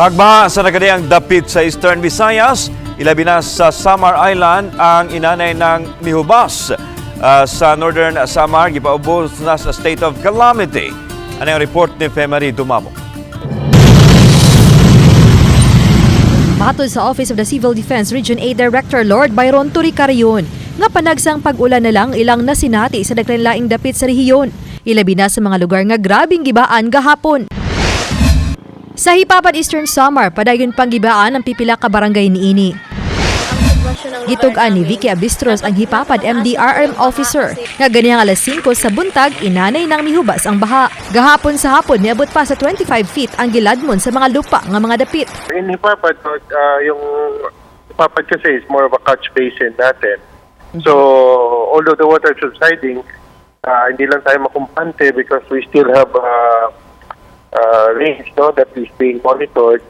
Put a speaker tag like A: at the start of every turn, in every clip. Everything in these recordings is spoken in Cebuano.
A: Pagbaha sa nagkadiyang dapit sa Eastern Visayas, ilabi na sa Samar Island ang inanay ng mihubas. Sa Northern Samar, gipaubos na sa state of calamity. Ano ang report ni Femary Dumamo?
B: Matod sa Office of the Civil Defense Region 8 Director Lord Byron Toricarion, nga panagsang pag-ulan na lang ilang nasinati sa naglaing dapit sa rehiyon. Ilabi na sa mga lugar nga grabing gibaan gahapon. Sa Jipapad, Eastern Samar, padayon pang gibaan ang pipila ka barangay niini. Gitug-an ni Vicky Abistros, ang Jipapad MDRM officer, nga ganihang alas 5 sa buntag inanay nang mihubas ang baha. Gahapon sa hapon, niabot pa sa 25 feet ang giladmon sa mga lupa nga mga dapit.
C: In Jipapad, yung Jipapad kasi is more of a catch basin natin. So, although the water is subsiding, hindi lang tayo makumpante because we still have range, no, that is being monitored.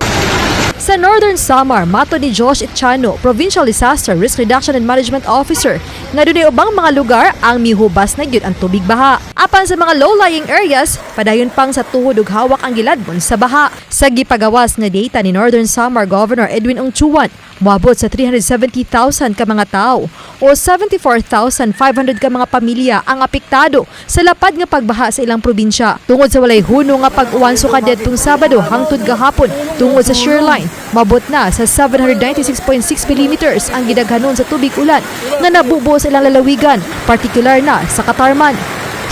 B: Sa Northern Samar, matod ni Josh Etchano, Provincial Disaster Risk Reduction and Management Officer, nga dunay ubang mga lugar ang mihubas na gyud ang tubig baha. Apan sa mga low-lying areas, padayon pang sa tuhod ug hawak ang giladmon sa baha. Sa gipagawas nga data ni Northern Samar Governor Edwin Ongchuan, moabot sa 370,000 ka mga tao o 74,500 ka mga pamilya ang apektado sa lapad nga pagbaha sa ilang probinsya. Tungod sa walay huno nga pag-uwan sukad tong Sabado hangtod gahapon tungod sa shear line, mabot na sa 796.6 millimeters ang gidaghanon sa tubig ulan nga nabubo sa ilang lalawigan, partikular na sa Catarman.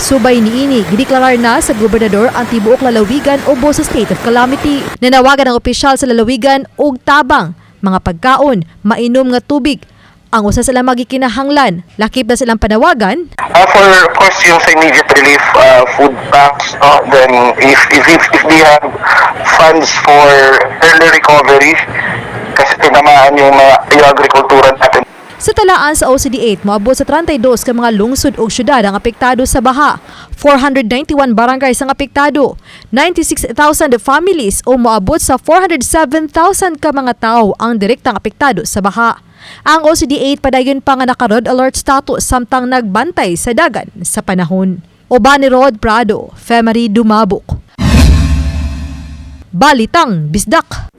B: Subay niini, gideklarar na sa gobernador ang tibuok lalawigan ubos sa state of calamity. Nanawagan ang opisyal sa lalawigan og tabang, mga pagkaon, mainom nga tubig. Ang usa sa ilang magikinahanglan, lakip na silang panawagan
D: For of course, yung sa immediate relief, food packs, no? Then if they have funds for early recovery, kasi tinamaan yung mga yung agrikultura natin.
B: Sa talaan sa OCD 8, moabot sa 32 ka mga lungsod ug syudad ang apektado sa baha. 491 barangays ang apektado. 96,000 families o moabot sa 407,000 ka mga tao ang direktang apektado sa baha. Ang OCD 8 padayon pa nga naka-red alert status samtang nagbantay sa dagan sa panahon. Uban ni Rod Prado, Femery Dumabok. Balitang Bisdak.